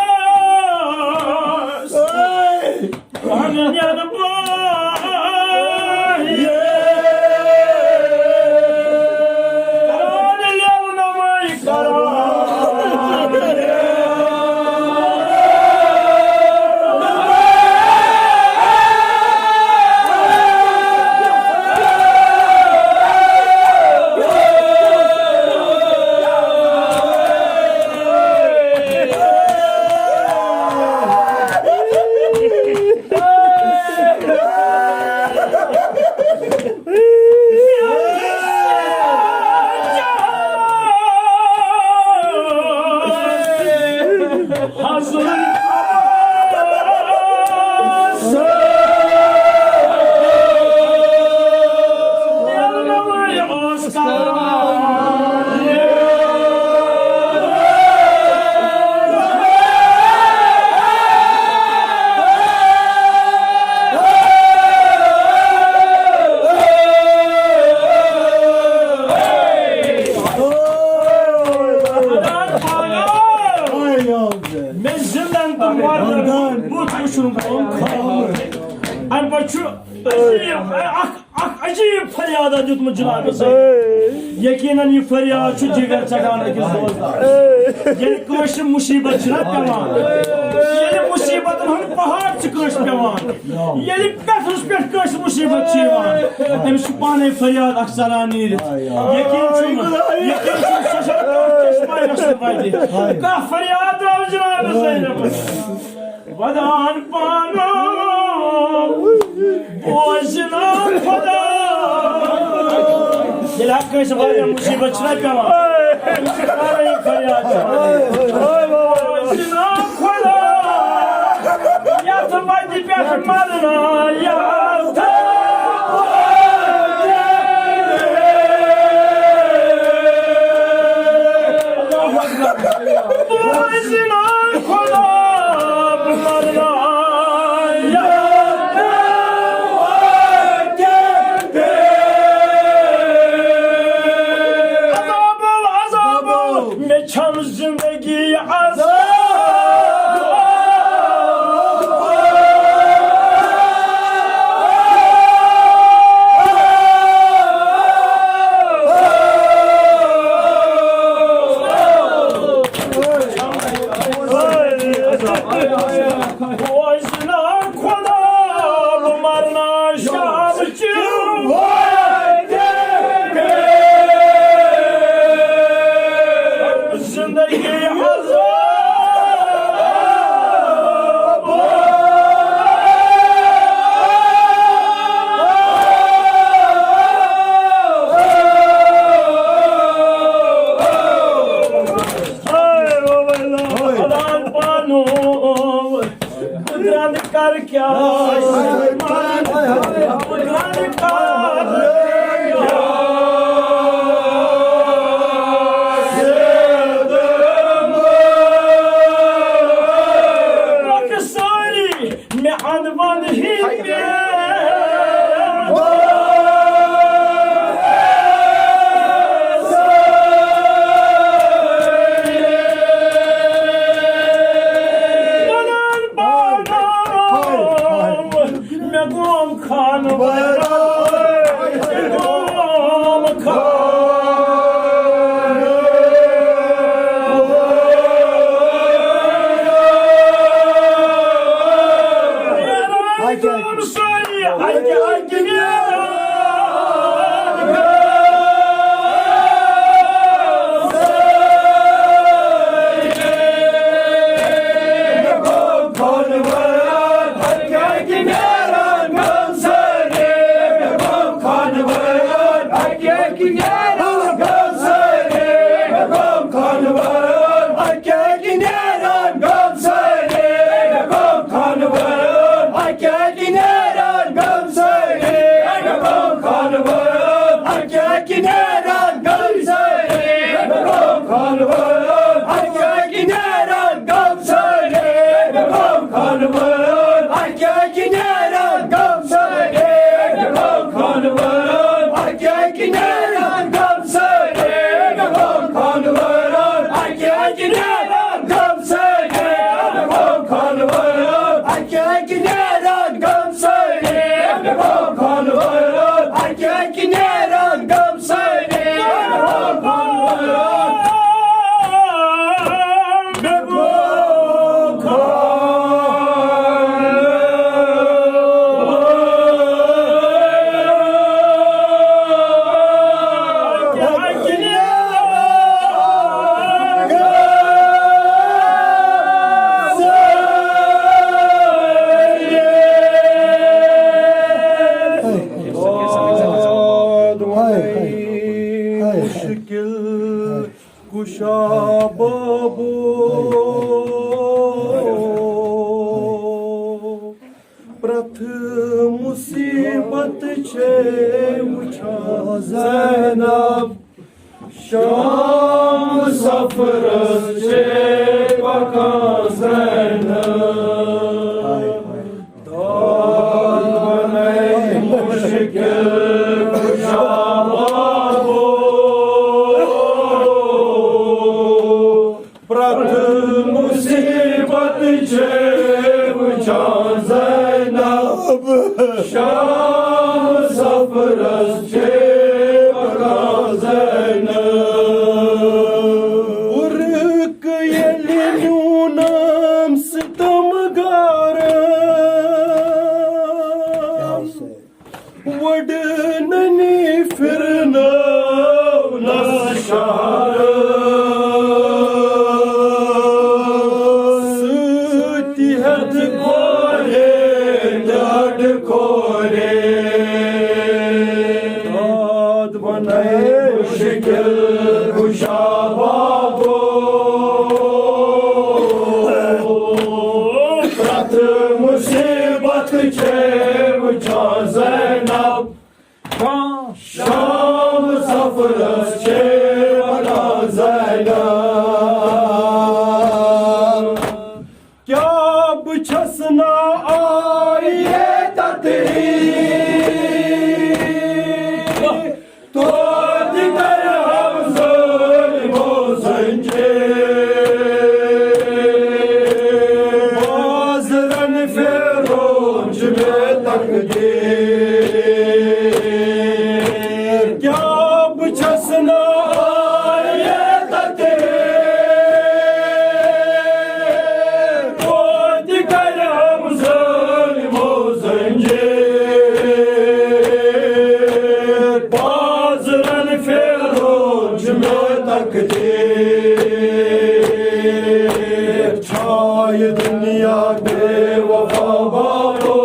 پننٮ۪ن بٲیِن کران ییٚلہِ نمٲے کران۔ مےٚ زِندَن تہٕ مَردَن ہُنٛد بُتھ وٕچھُن گوٚو خاب۔ اَمہِ پَتہٕ چھُ عجیٖب، اَکھ، اَکھ عجیٖب فریادہ دیُتمُت جناب حسین۔ یقیناً یہِ فریاد چھُ جگر ژَٹان أکِس دوستَس۔ ییٚلہِ کٲنٛسہِ مُصیٖبت چھِنہ پٮ۪وان، ییٚلہِ مُصیٖبتَن ہُنٛد پہاڑ چھُ کٲنٛسہِ پٮ۪وان، ییٚلہِ پٮ۪ٹھس پٮ۪ٹھ کٲنٛسہِ مُصیٖبت چھِ یِوان، أمِس چھُ پانے فریاد اکھ ژلان نیٖرِتھ۔ یقیٖن چھُم، یقیٖن چھُم، سۄ چھےٚ کانٛہہ چشمہ یۄس نہٕ وَتہِ۔ کانٛہہ فریاد درٛاو جناب زینبَس۔ ودان پانو بوزنا خدا۔ ییٚلہِ اکھ کٲنٛسہِ واریاہ مُصیٖبت چھِنہ پٮ۪وان، أمِس چھِ پانے فریاد چلان۔ بوزنا خدا، یتھ وتہِ پٮ۪ٹھ مرنا یتھ۔ بوزنا خدا، بہٕ مرنا یتھ۔ عذابو، عذابو، مےٚ چھم زندگی عذاب۔ بوزنا خدا، بہٕ مرنا شام چہِ۔ زندگی عذاب۔ خدان پانو، بہٕ درٛنٛد کر کیٛاہ؟ بہٕ درٛنٛد کر کیٛاہ؟ سٲری مےٚ اَنٛد وَنٛد ہِنٛدۍ وَنان پانو، مےٚ گوم خانہٕ وَرٲے۔ پکان زینب۔ داد بنائی مشکل کشا بابو۔ پرٛٮ۪تھ مُصیٖبت چھے وٕچھان زینب۔ شام سفرس چھے پکان زینب۔ پُرکہٕ ییٚلہِ نیوٗنم ستم گارن۔ وڈننی پھرنو نس شہر۔ سۭتۍ ہٮ۪تھ کورے ڈڈ کورے۔ داد بنائی مشکل کشا بابو۔ پرٛٮ۪تھ مُصیٖبت چھے وٕچھان زینب۔ شام سفرس چھے پکان زینب۔ کیٛاہ بہٕ چھَس نا آیے تتہٕ؟ توتہِ کرٕ ہم ظٲلمو زنجیر۔ بازرن پھیرون چھُ مےٚ تقدیٖر۔ کیٛاہ بہٕ چھَس نا آیے تتہٕ؟ توتہِ کرٕ ہم ظٲلمو زنجیر۔ بازرن پھیرون چھُ مےٚ تقدیٖر۔ چھایہِ دُنیا بے وفا بابو۔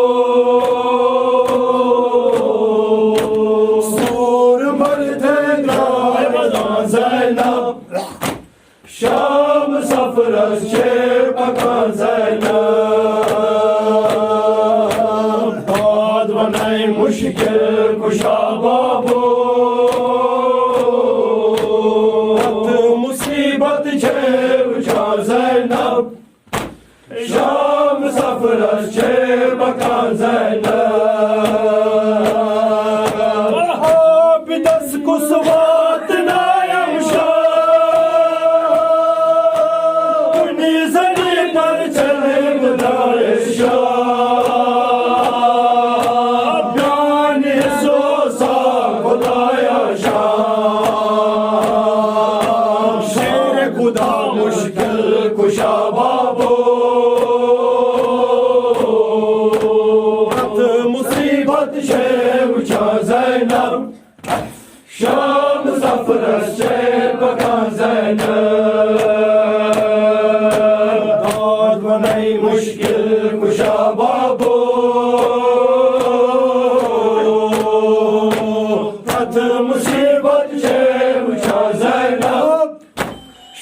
سوٗر مردے درٛاے وَدان زینب۔ شام سفرس چھے پکان زینب۔ داد بنائی مشکل کشا بابو۔ پرٛٮ۪تھ مُصیٖبت چھے وٕچھان زینب۔ شام سفرس چھے پکان زینب۔ عابدس کُس واتنایم شام؟ کُنی زنی پر چلے خدایس شام۔ میانہِ حصو سا خدایا شام۔ شیر خدا مشکل کشا بابو۔ پرٛٮ۪تھ مُصیٖبت چھے وٕچھان زینب۔ شام سفرس چھے پکان زینب۔ داد بنائی مشکل کشا بابو۔ پرٛٮ۪تھ مُصیٖبت چھے وٕچھان زینب۔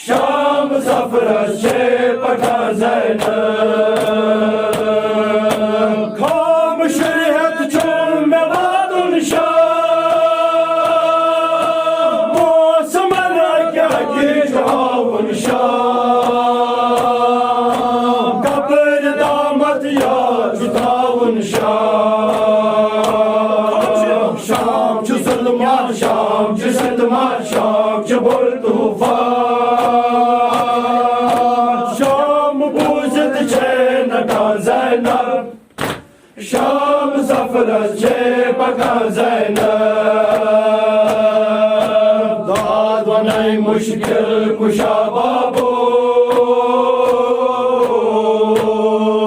شام سفرس چھے پکان زینب۔ خام شریعت چھُم مےٚ واتُن شام۔ موسمن کیٛاہ کیٛاہ چھُ ہاوُن شام۔ قبر دامت یاد چھُ تھاوُن شام۔ شام چھُ ظلمت، شام چھُ ستمت، شام چھُ بوٚڑ طوفان۔ شام بوٗزِتھ چھے نٹان زینب۔ شام سفرس چھے پکان زینب۔ داد ونائی مشکل کشا بابو۔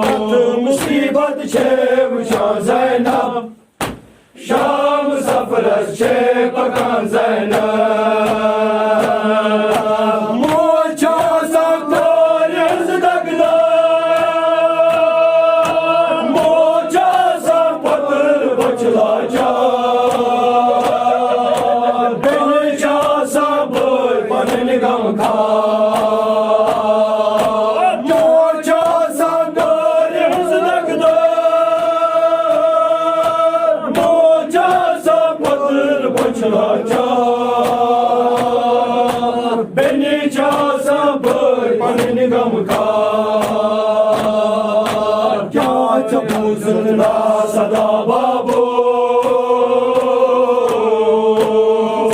پرٛٮ۪تھ مُصیٖبت چھے وٕچھان زینب۔ شام سفرس چھے پکان زینب۔ موج چھِ آسان کورِ ہٕنٛز دگدار۔ موج چھِ آسان پۄپھتٕر بۄچھِ لاچار۔ بیٚنہِ چھِ آسان بٲے پنٕنۍ غمخوار۔ موج چھِ آسان کورِ ہٕنٛز دگدار۔ کیٛاہ ژےٚ بوٗزُتھ نا صدا بابو؟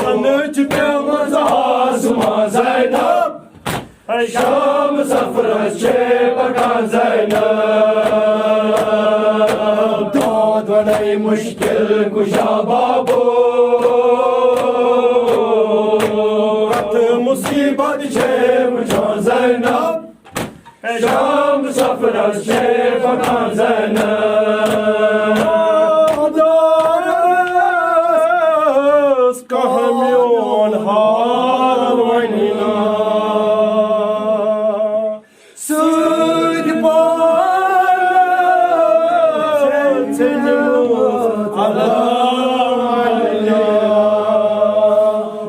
زَنہٕ چھِ پیمٕژ آسمان زینب، شام سفرس چھے پکان زینب۔ دود ونے مشکل کشا بابو، کتھ مصیبت چھے وچھان زینب۔ شام سفرس چھے پکان زینب۔ دارس کانٛہہ میون حال ونہِ نا۔ سۭتۍ پالن ژھٕنِمُت اللہ ونہِ نا۔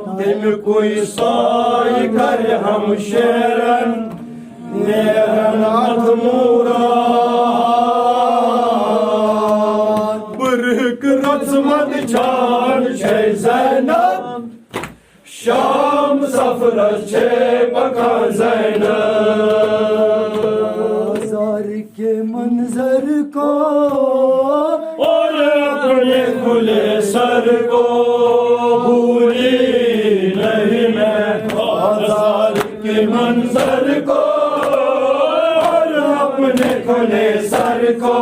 تمیُکُے سایہِ کرِ ہمشیرن نیرن اتھ مورا۔ برک رژمت چھان چھے زینب، شام سفرس چھے پکان زینب۔ بازار کے منظر کو اور اپنے کھلے سر کو بھولی نہیں میں، بازار کے منظر کو اور اپنے کھلے سر کو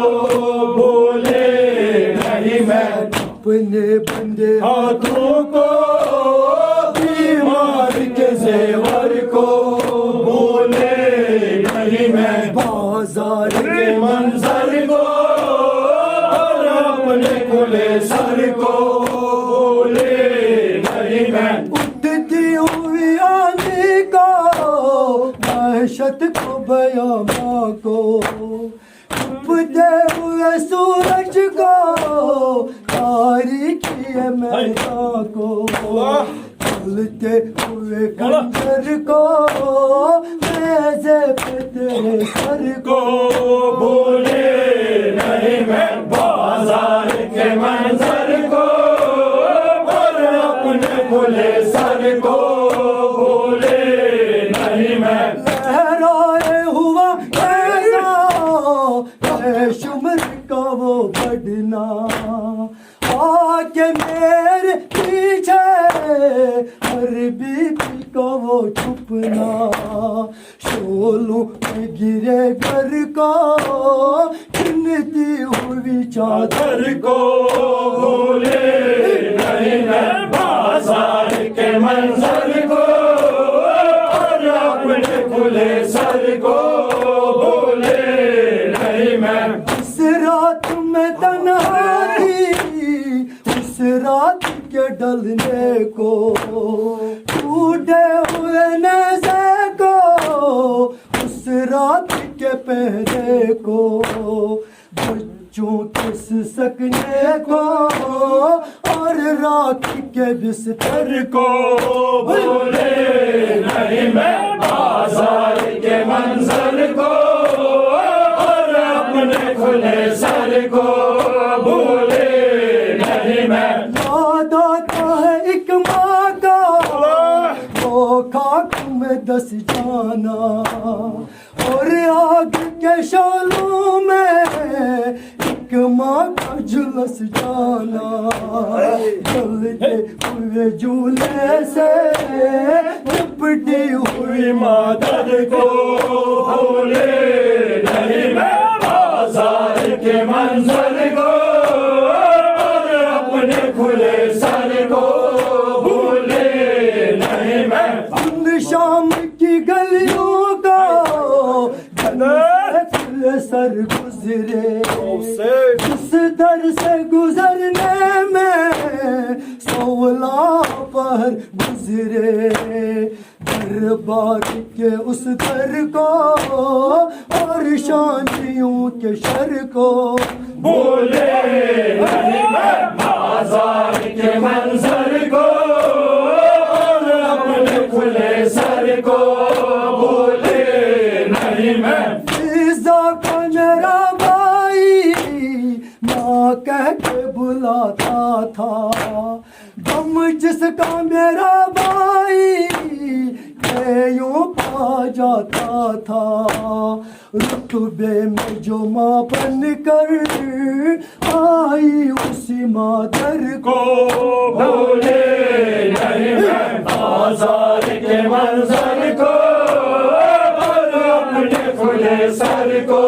بھولی نہیں میں۔ اپنے بندے ہاتھوں کو بیمار کے زیور کو بھولے نہیں میں، بازار کے منظر کو اور اپنے کھلے سر کو بھولے نہیں میں۔ اٹھتی ہوئی آندھی کو، دہشت کو، بیاباں کو، چھپتے ہوئے سورج کو، تاریکی میدان کو، ڈھلتے ہوئے خنجر کو، نیزے پہ تیرے سر کو۔ بھولے نہیں میں، بازار کے منظر کو اور اپنے کھلے سر کو بھولے نہیں میں۔ لہرائے ہوا کیسا ہے شمر کا وہ بڑھنا، آ کے میرے پیچھے ہر بی بی کا وہ چھپنا، شولوں میں گرے گھر کو، چنتی ہوئی چادر کو۔ بھولے نہیں میں، بازار کے منظر کو اور اپنے کھلے سر کو بھولے نہیں میں۔ اس رات میں تنہا تھی، اس رات کے ڈھلنے کو، ٹوٹے ہوئے نیزے کو، اس رات کے پہرے کو، بچوں کے سسکنے کو اور رات کے بستر کو۔ بھولے نہیں میں، بازار کے منظر کو اور اپنے کھلے سر کو بھولے نہیں میں۔ یاد آتا ہے ایک ماں کا وہ خاک میں دس جانا، اور آگ کے شعلوں میں ایک ماں کا جھلس جانا، جلتے ہوئے جھولے سے لپٹی ہوئی مادر کو۔ بھولے نہیں میں، بازار کے منظر کو اور اپنے کھلے سر کو بھولے نہیں میں۔ ان شام کی گلیوں کا جنت سر گزرے، جس در سے گزرنے میں سولہ پہر گزرے، دربار کے اس در کو اور شانیوں کے شر کو۔ بھولے نہیں میں، بازار کے منظر کو اور اپنے کھلے سر کو بھولے نہیں میں۔ فضا کا میرا بھائی ماں کہہ کے بلاتا تھا، غم جس کا میرا بھائی سے یوں پا جاتا تھا۔ رتبے میں جو ماں بن کر آئی اسی مادر کو، بھولے نہیں میں بازار کے منظر کو، اور اپنے کھلے سر کو،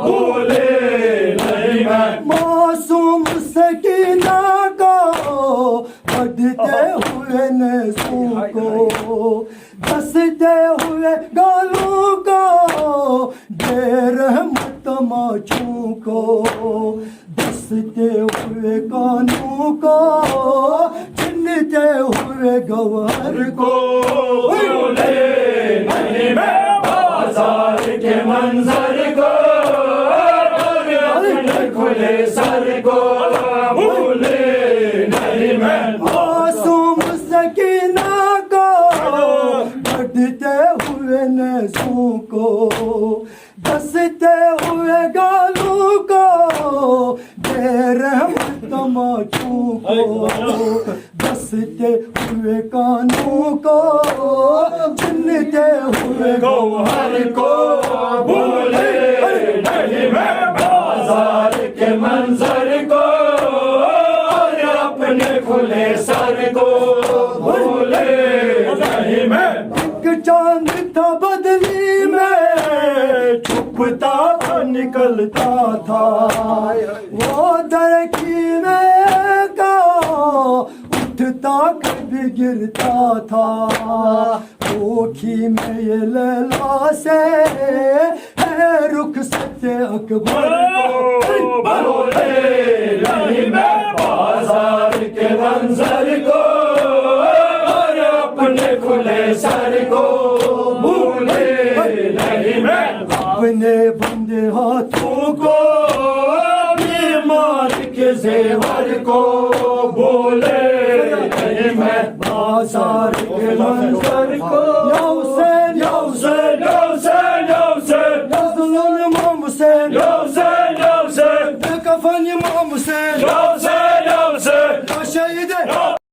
بھولے نہیں میں۔ معصوم سکینہ کو، بڑھتے ہوئے نیزوں کو، دستے ہوئے گالوں کو، بے رحمت تماچوں کو، دستے ہوئے کانوں کو، چنتے ہوئے گوہر کو، بھولے نہیں میں بازار کے منظر کو، اور اپنے کھلے سر کو، بھولے نہیں میں۔ معصوم سکینہ کو، بڑھتے ہوئے نیزوں کو، دستے ہوئے گالوں کو، بے رحم تماچوں کو، دستے ہوئے کانوں کو، چنتے ہوئے گوہر کو، بھولے نہیں میں بازار کے منظر کو، اور اپنے کھلے سر کو، بھولے نہیں میں۔ ایک چاند تھا بدلی میں، چھپتا اور نکلتا تھا، وہ در کیمے کا اٹھتا کبھی گرتا تھا۔ وہ کیمے لیلا سے ہے رخصت اکبر کو۔ بھولے نہیں میں بازار کے منظر کو، اور اپنے کھلے سر کو، بھولے نہیں میں۔ اپنے بندے ہاتھوں کو، بیمار کے زیور کو، بھولے نہیں میں۔ بازار کے منظر کو،